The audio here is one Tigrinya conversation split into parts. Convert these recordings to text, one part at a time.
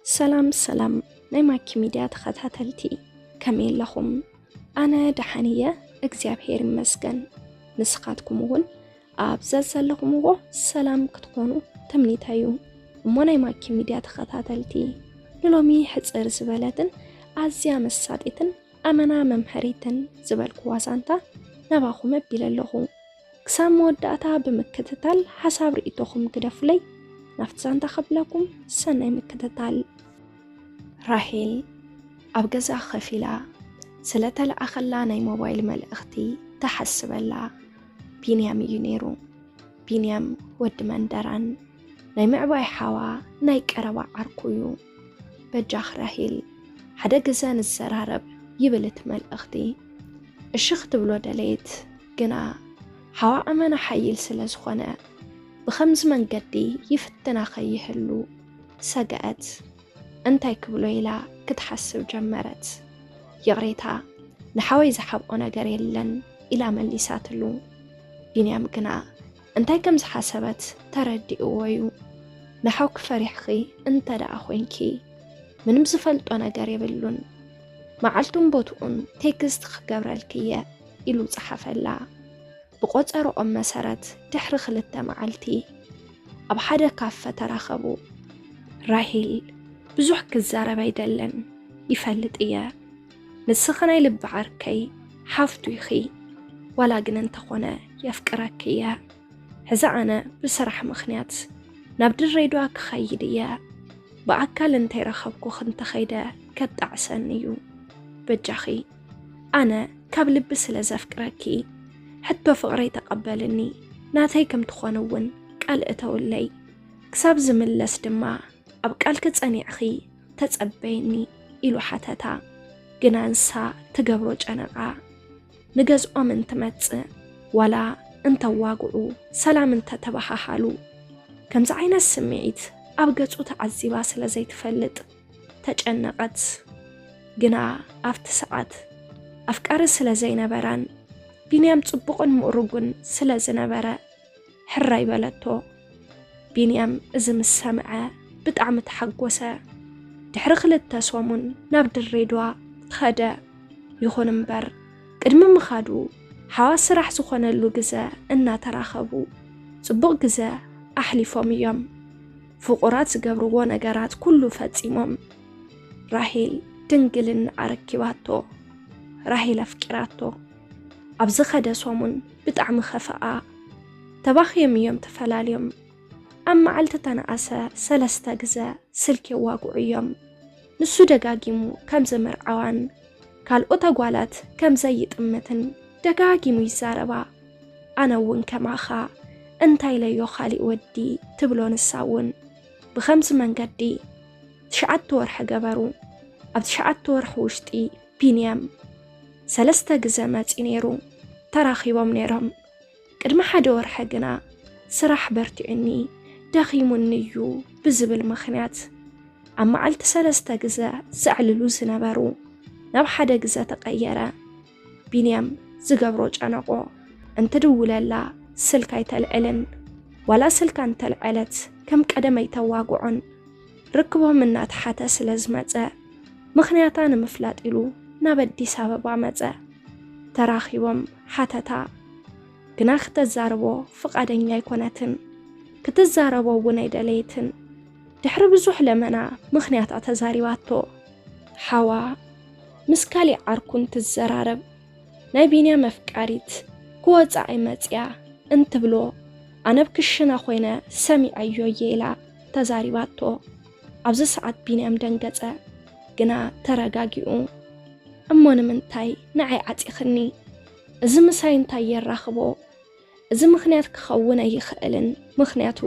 ሰላም ሰላም ናይ ማኪ ሚድያ ተኸታተልቲ፣ ከመይ ኣለኹም? ኣነ ደሓን እየ፣ እግዚኣብሔር ይመስገን። ንስኻትኩም እውን ኣብ ዘዘለኹምዎ ሰላም ክትኾኑ ትምኒተይ እዩ። እሞ ናይ ማኪ ሚድያ ተኸታተልቲ፣ ንሎሚ ሕጽር ዝበለትን ኣዝያ መሳጢትን ኣመና መምሀሪትን ዝበልኩዋ ዛንታ ናባኹም ኣቢለ ኣለኹ። ክሳብ መወዳእታ ብምክትታል ሓሳብ ርእይቶኹም ግደፉለይ። ናብቲ ዛንታ ከብለኩም ሰናይ ምክትታል። ራሄል ኣብ ገዛ ከፊላ ስለ ተለኣኸላ ናይ ሞባይል መልእኽቲ ትሓስብ ኣላ። ቢንያም እዩ ነይሩ። ቢንያም ወዲ መንደራን ናይ ምዕባይ ሓዋ ናይ ቀረባ ዓርኩ እዩ። በጃኽ ራሄል፣ ሓደ ግዘ ንዘራረብ ይብል እቲ መልእኽቲ። እሺ ክትብሎ ደለየት፣ ግና ሓዋ ኣመና ሓይል ስለ ዝኾነ ብኸምዚ መንገዲ ይፍትና ከይህሉ ሰገኣት። እንታይ ክብሎ ኢላ ክትሓስብ ጀመረት። ይቕሬታ፣ ንሓወይ ዝሓብኦ ነገር የለን ኢላ መሊሳትሉ። ቢንያም ግና እንታይ ከም ዝሓሰበት ተረዲእዎ እዩ። ንሓውኪ ፈሪሕኺ እንተ ደኣ ኮይንኪ፣ ምንም ዝፈልጦ ነገር የብሉን። መዓልቱን ቦትኡን ቴክስት ክገብረልኪ እየ ኢሉ ጸሓፈላ። ብቆጸርኦም መሰረት ድሕሪ ክልተ መዓልቲ ኣብ ሓደ ካፈ ተራኸቡ። ራሄል ብዙሕ ክዛረብ ኣይደልን፣ ይፈልጥ እየ። ንስኺ ናይ ልቢ ዓርከይ ሓፍቱ ኢኺ። ዋላ ግን እንተኾነ የፍቅረኪ እየ። ሕዚ ኣነ ብስራሕ ምኽንያት ናብ ድሬዳዋ ክኸይድ እየ። ብኣካል እንተይረኸብኩኺ እንተኸይደ ከጣዕሰኒ እዩ። በጃኺ ኣነ ካብ ልቢ ስለ ዘፍቅረኪ፣ ሕቶ ፍቕረይ ተቐበልኒ፣ ናተይ ከም ትኾኒ እውን ቃል እተውለይ። ክሳብ ዝምለስ ድማ ኣብ ቃልኪ ጸኒዕኺ ተጸበይኒ ኢሉ ሓተታ። ግና ንሳ ትገብሮ ጨነቓ። ንገዝኦም እንትመጽእ ዋላ እንተዋግዑ ሰላም እንተተበሃሃሉ ከምዚ ዓይነት ስምዒት ኣብ ገጹ ተዓዚባ ስለ ዘይትፈልጥ ተጨነቐት። ግና ኣብቲ ሰዓት ኣፍቃሪ ስለ ዘይነበራን ቢንያም ጽቡቕን ምእሩግን ስለ ዝነበረ ሕራይ በለቶ። ቢንያም እዚ ምስ ሰምዐ ብጣዕሚ ተሓጎሰ። ድሕሪ ክልተ ሰሙን ናብ ድሬዳዋ ኸደ። ይኹን እምበር ቅድሚ ምኻዱ ሓዋ ስራሕ ዝኾነሉ ግዘ እናተራኸቡ ጽቡቕ ግዘ ኣሕሊፎም እዮም። ፍቑራት ዝገብርዎ ነገራት ኩሉ ፈጺሞም። ራሄል ድንግልና ኣረኪባቶ። ራሄል ኣፍቂራቶ። ኣብ ዝኸደ ሰሙን ብጣዕሚ ኸፈኣ። ተባኽዮም እዮም ተፈላልዮም። ኣብ መዓልቲ ተነኣሰ ሰለስተ ግዘ ስልኪ የዋግዑ እዮም። ንሱ ደጋጊሙ ከም ዝምርዓዋን ካልኦት ኣጓላት ከም ዘይጥምትን ደጋጊሙ ይዛረባ። ኣነ እውን ከማኻ እንታይ ኢለዮ ካሊእ ወዲ ትብሎ ንሳ እውን። ብኸምዚ መንገዲ ትሽዓተ ወርሒ ገበሩ። ኣብ ትሽዓተ ወርሒ ውሽጢ ቢንያም ሰለስተ ግዘ መጺ ነይሩ። ተራኺቦም ነይሮም። ቅድሚ ሓደ ወርሒ ግና ስራሕ በርቲዑኒ ደኺሙኒ እዩ ብዝብል ምኽንያት ኣብ መዓልቲ ሰለስተ ግዘ ዘዕልሉ ዝነበሩ ናብ ሓደ ግዘ ተቐየረ። ቢንያም ዝገብሮ ጨነቆ። እንትድውለላ ስልክ ኣይተልዕልን። ዋላ ስልካ እንተልዐለት ከም ቀደም ኣይተዋግዖን። ርክቦም እናተሓተ ስለ ዝመጸ ምኽንያታ ንምፍላጥ ኢሉ ናብ ኣዲስ ኣበባ መጸ። ተራኺቦም ሓተታ፣ ግና ክተዛርቦ ፍቓደኛ ኣይኮነትን። ክትዛረቦ እውን ኣይደለየትን። ድሕሪ ብዙሕ ለመና ምኽንያታ ተዛሪባቶ። ሓዋ ምስ ካሊእ ዓርኩ እንትዘራረብ ናይ ቢንያም ኣፍቃሪት ክወጻ ኣይመጽያ እንትብሎ ኣነ ኣብ ክሽና ኮይነ ሰሚዐዮ እየ ኢላ ተዛሪባቶ። ኣብዚ ሰዓት ቢንያም ደንገጸ፣ ግና ተረጋጊኡ። እሞ ንምንታይ ንዓይ ዓጺኽኒ? እዚ ምሳይ እንታይ የራኽቦ? እዚ ምኽንያት ክኸውን ኣይኽእልን፣ ምኽንያቱ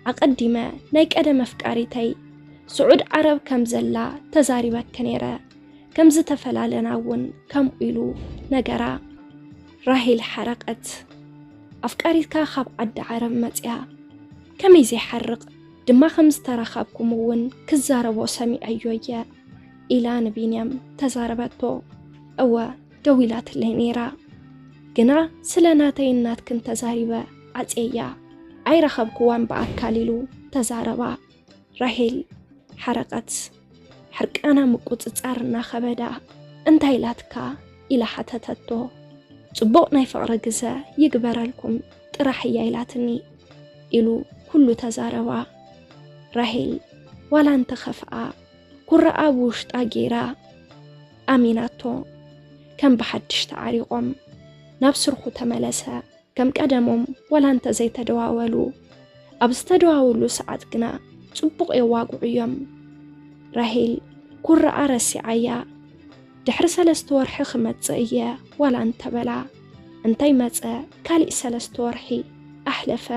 ኣቐዲመ ናይ ቀደም ኣፍቃሪተይ ስዑድ ዓረብ ከም ዘላ ተዛሪበኪ ነይረ፣ ከም ዝተፈላለና እውን ከምኡ ኢሉ ነገራ። ራሄል ሓረቐት። ኣፍቃሪትካ ካብ ዓዲ ዓረብ መጽያ ከመይ ዘይሓርቕ? ድማ ከም ዝተራኸብኩም እውን ክዛረቦ ሰሚዐዮ እየ ኢላ ንቢንያም ተዛረበቶ። እወ ደዊላትለይ ነይራ፣ ግና ስለ ናተይን ናትክን ተዛሪበ ዓጽየያ ኣይረኸብክዋን ብኣካል ኢሉ ተዛረባ። ራሄል ሓረቐት። ሕርቃና ምቁጽጻር እናኸበዳ፣ "እንታይ ኢላትካ?" ኢላ ሓተተቶ። "ጽቡቕ ናይ ፍቕሪ ግዘ ይግበረልኩም ጥራሕ እያ ኢላትኒ" ኢሉ ኩሉ ተዛረባ። ራሄል ዋላ እንተኸፍኣ፣ ኩራኣ ብውሽጣ ገይራ ኣሚናቶ። ከም ብሓድሽ ተዓሪቖም ናብ ስርሑ ተመለሰ። ከም ቀደሞም ዋላ እንተ ዘይተደዋወሉ፣ ኣብ ዝተደዋወሉ ሰዓት ግና ጽቡቕ የዋግዑ እዮም። ራሄል ኩራኣ ረሲዓያ። ድሕሪ ሰለስተ ወርሒ ክመጽእ እየ ዋላ እንተበላ፣ እንታይ መጸ፣ ካሊእ ሰለስተ ወርሒ ኣሕለፈ።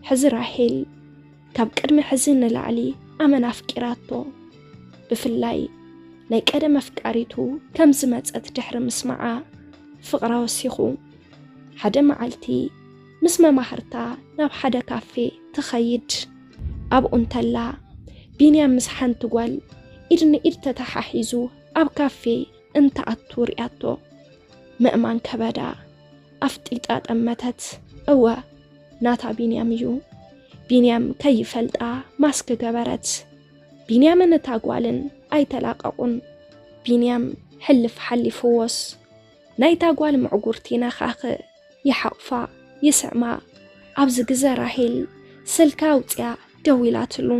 ሕዚ ራሄል ካብ ቅድሚ ሕዚ ንላዕሊ ኣመና ኣፍቂራቶ። ብፍላይ ናይ ቀደም ኣፍቃሪቱ ከም ዝመጸት ድሕሪ ምስማዓ፣ ፍቕራ ወሲኹ። ሓደ መዓልቲ ምስ መማህርታ ናብ ሓደ ካፌ ትኸይድ። ኣብኡ እንተላ፣ ቢንያም ምስ ሓንቲ ጓል ኢድ ንኢድ ተተሓሒዙ ኣብ ካፌ እንትኣቱ ርእያቶ። ምእማን ከበዳ። ኣፍጢጣ ጠመተት። እወ፣ ናታ ቢንያም እዩ። ቢንያም ከይፈልጣ ማስክ ገበረት። ቢንያምን እታ ጓልን ኣይተላቀቑን። ቢንያም ሕልፍ ሓሊፍዎስ፣ ናይታ ጓል ምዕጉርቲ ነኻኽእ፣ ይሓቑፋ፣ ይስዕማ። ኣብዚ ግዘ ራሄል ስልካ ኣውፅያ ደዊላትሉ።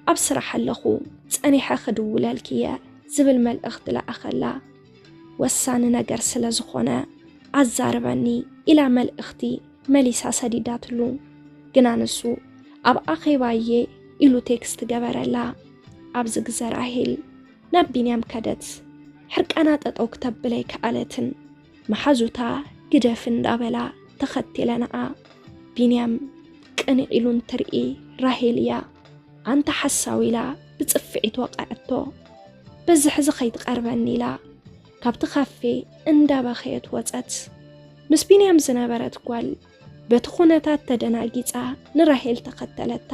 "ኣብ ስራሕ ኣለኹ፣ ጸኒሐ ክድውለልኪ እየ" ዝብል መልእኽቲ ለኣኸላ። "ወሳኒ ነገር ስለ ዝኾነ ኣዛርበኒ" ኢላ መልእኽቲ መሊሳ ሰዲዳትሉ። ግና ንሱ "ኣብ ኣኼባ እየ" ኢሉ ቴክስት ገበረላ። ኣብዚ ግዘ ራሄል ናብ ቢንያም ከደት። ሕርቃና ጠጠው ክተብል ኣይከኣለትን። መሓዙታ ግደፍ እንዳበላ ተኸቲለንኣ። ቢንያም ቅንዕ ኢሉ እንትርኢ፣ ራሄል እያ ኣንታ ሓሳዊ ኢላ ብጽፍዒት ወቐዐቶ። "በዚ ሕዚ ከይትቐርበኒ" ኢላ ካብቲ ካፌ እንዳበኸየት ወጸት። ምስ ቢንያም ዝነበረት ጓል በቲ ኩነታት ተደናጊጻ ንራሄል ተኸተለታ።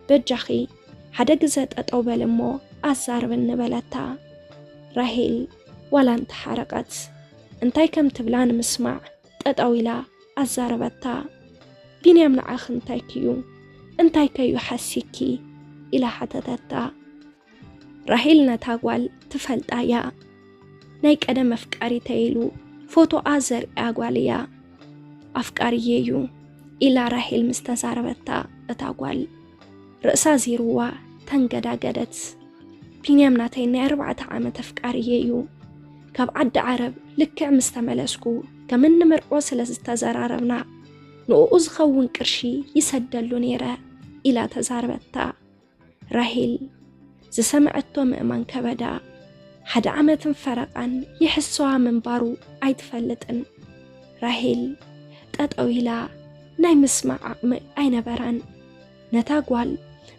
"በጃኺ ሓደ ግዘ ጠጠው በሊ እሞ ኣዛርብኒ" በለታ። ራሄል ዋላ እንተሓረቐት፣ እንታይ ከም ትብላ ንምስማዕ ጠጠው ኢላ ኣዛረበታ። "ቢንያም ንዓኺ እንታይ ክዩ? እንታይ ከዩ ሓሲኪ?" ኢላ ሓተተታ። ራሄል ነታ ጓል ትፈልጣ እያ። ናይ ቀደም ኣፍቃሪተይ ኢሉ ፎቶኣ ዘርእያ ጓል እያ። "ኣፍቃሪየ እዩ" ኢላ ራሄል ምስ ተዛረበታ፣ እታ ጓል ርእሳ ዚርዋ ተንገዳገደት። "ቢንያም ናተይ ናይ ኣርባዕተ ዓመት ኣፍቃሪየ እዩ። ካብ ዓዲ ዓረብ ልክዕ ምስ ተመለስኩ ከም እንምርዖ ስለ ዝተዘራረብና ንእኡ ዝኸውን ቅርሺ ይሰደሉ ነይረ" ኢላ ተዛረበታ። ራሄል ዝሰምዐቶ ምእማን ከበዳ። ሓደ ዓመትን ፈረቓን ይሕሰዋ ምንባሩ ኣይትፈልጥን። ራሄል ጠጠው ኢላ ናይ ምስማዕ ዓቕሚ ኣይነበራን። ነታ ጓል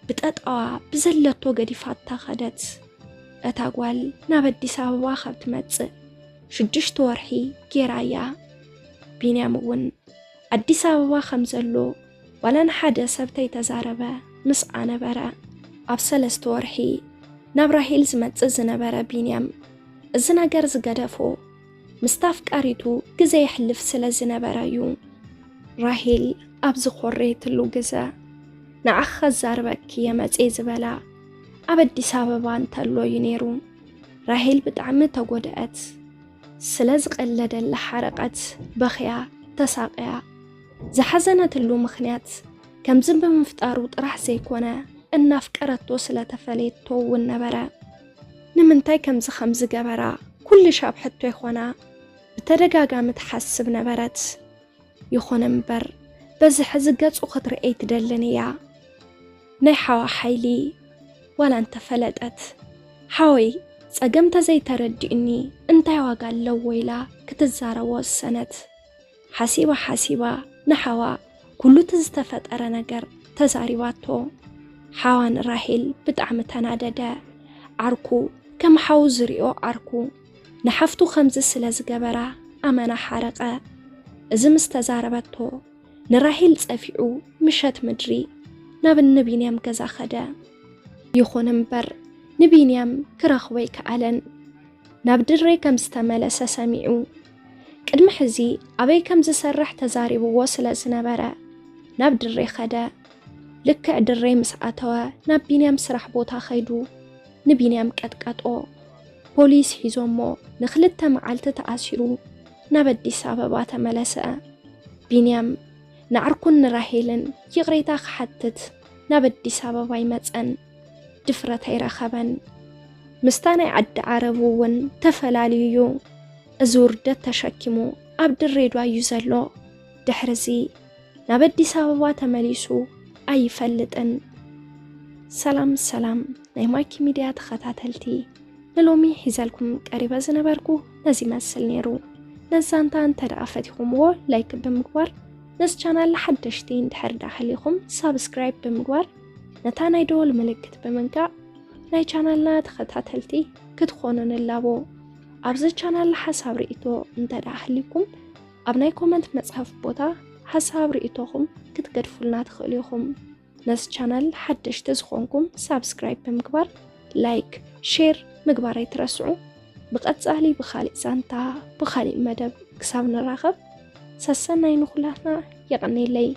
ብጠጠዋ ብዘለቶ ገዲፋታ ኸደት። እታ ጓል ናብ ኣዲስ ኣበባ ካብ ትመጽእ ሽዱሽተ ወርሒ ጌራ እያ። ቢንያም እውን ኣዲስ ኣበባ ከም ዘሎ ዋላ ንሓደ ሰብ ተይተዛረበ ምስኣ ነበረ። ኣብ ሰለስተ ወርሒ ናብ ራሄል ዝመጽእ ዝነበረ ቢንያም፣ እዚ ነገር ዝገደፎ ምስታ ኣፍቃሪቱ ግዜ የሕልፍ ስለ ዝነበረ እዩ። ራሄል ኣብ ዝኾረየትሉ ግዘ፣ "ንዓኺ ከዛርበኪ እየ መጽየ" ዝበላ ኣብ ኣዲስ ኣበባ እንተሎ እዩ ነይሩ። ራሄል ብጣዕሚ ተጎድአት። ስለ ዝቐለደላ ሓረቐት፣ በኽያ፣ ተሳቕያ። ዝሓዘነትሉ ምኽንያት ከምዚ ብምፍጣሩ ጥራሕ ዘይኮነ፣ እናፍቀረቶ ስለ ተፈለየቶ እውን ነበረ። ንምንታይ ከምዚ ከም ዝገበራ ኩሉ ሻብ ሕቶ ይኾና ብተደጋጋሚ ትሓስብ ነበረት። ይኹን እምበር፣ በዚ ሕዚ ገጹ ክትርእይ ትደልን እያ። ናይ ሓዋ ሓይሊ ዋላ እንተፈለጠት፣ "ሓወይ፣ ጸገም ተዘይተረዲእኒ እንታይ ዋጋ ኣለዎ?" ኢላ ክትዛረቦ ወሰነት። ሓሲባ ሓሲባ ንሓዋ ኩሉ እቲ ዝተፈጠረ ነገር ተዛሪባቶ። ሓዋ ንራሄል ብጣዕሚ ተናደደ። ዓርኩ ከም ሓው ዝሪኦ ዓርኩ ንሓፍቱ ከምዚ ስለ ዝገበራ ኣመና ሓረቐ። እዚ ምስ ተዛረበቶ ንራሄል ጸፊዑ ምሸት ምድሪ ናብ እኒ ቢንያም ገዛ ኸደ። ይኹን እምበር ንቢንያም ክረኽቦ ኣይከኣለን። ናብ ድሬ ከም ዝተመለሰ ሰሚዑ። ቅድሚ ሕዚ ኣበይ ከም ዝሰርሕ ተዛሪብዎ ስለ ዝነበረ ናብ ድሬ ኸደ። ልክዕ ድሬ ምስ ኣተወ ናብ ቢንያም ስራሕ ቦታ ኸይዱ ንቢንያም ቀጥቀጦ። ፖሊስ ሒዞሞ ንኽልተ መዓልቲ ተኣሲሩ ናብ ኣዲስ ኣበባ ተመለሰ። ቢንያም ንዓርኩን ንራሄልን ይቕሬታ ክሓትት ናብ ኣዲስ ኣበባ ኣይመጸን። ድፍረት ኣይረኸበን። ምስታ ናይ ዓዲ ዓረቡ እውን ተፈላልዩ እዩ። እዚ ውርደት ተሸኪሙ ኣብ ድሬዳዋ እዩ ዘሎ። ድሕርዚ ናብ ኣዲስ ኣበባ ተመሊሱ ኣይፈልጥን። ሰላም ሰላም ናይ ማኪ ሚድያ ተኸታተልቲ፣ ንሎሚ ሒዘልኩም ቀሪበ ዝነበርኩ ነዚ ይመስል ነይሩ። ነዛንታ እንተ ደኣ ፈቲኹምዎ ላይክ ብምግባር፣ ነዚ ቻናል ሓደሽቲ እንድሕር ደኣ ሃሊኹም ሳብስክራይብ ብምግባር፣ ነታ ናይ ደወል ምልክት ብምንካእ ናይ ቻናልና ተኸታተልቲ ክትኾኑ ንላቦ። ኣብዚ ቻናል ሓሳብ ርእይቶ እንተ ደኣ ሃሊኩም ኣብ ናይ ኮመንት መጽሐፍ ቦታ ሓሳብ ርእይቶኹም ክትገድፉልና ትኽእሉ ኢኹም። ነዚ ቻናል ሓደሽቲ ዝኾንኩም ሳብስክራይብ ብምግባር፣ ላይክ፣ ሼር ምግባር ኣይትረስዑ። ብቐጻሊ ብኻሊእ ዛንታ ብኻሊእ መደብ ክሳብ ንራኸብ ሰሰናይ ንኹላትና። የቐኔለይ።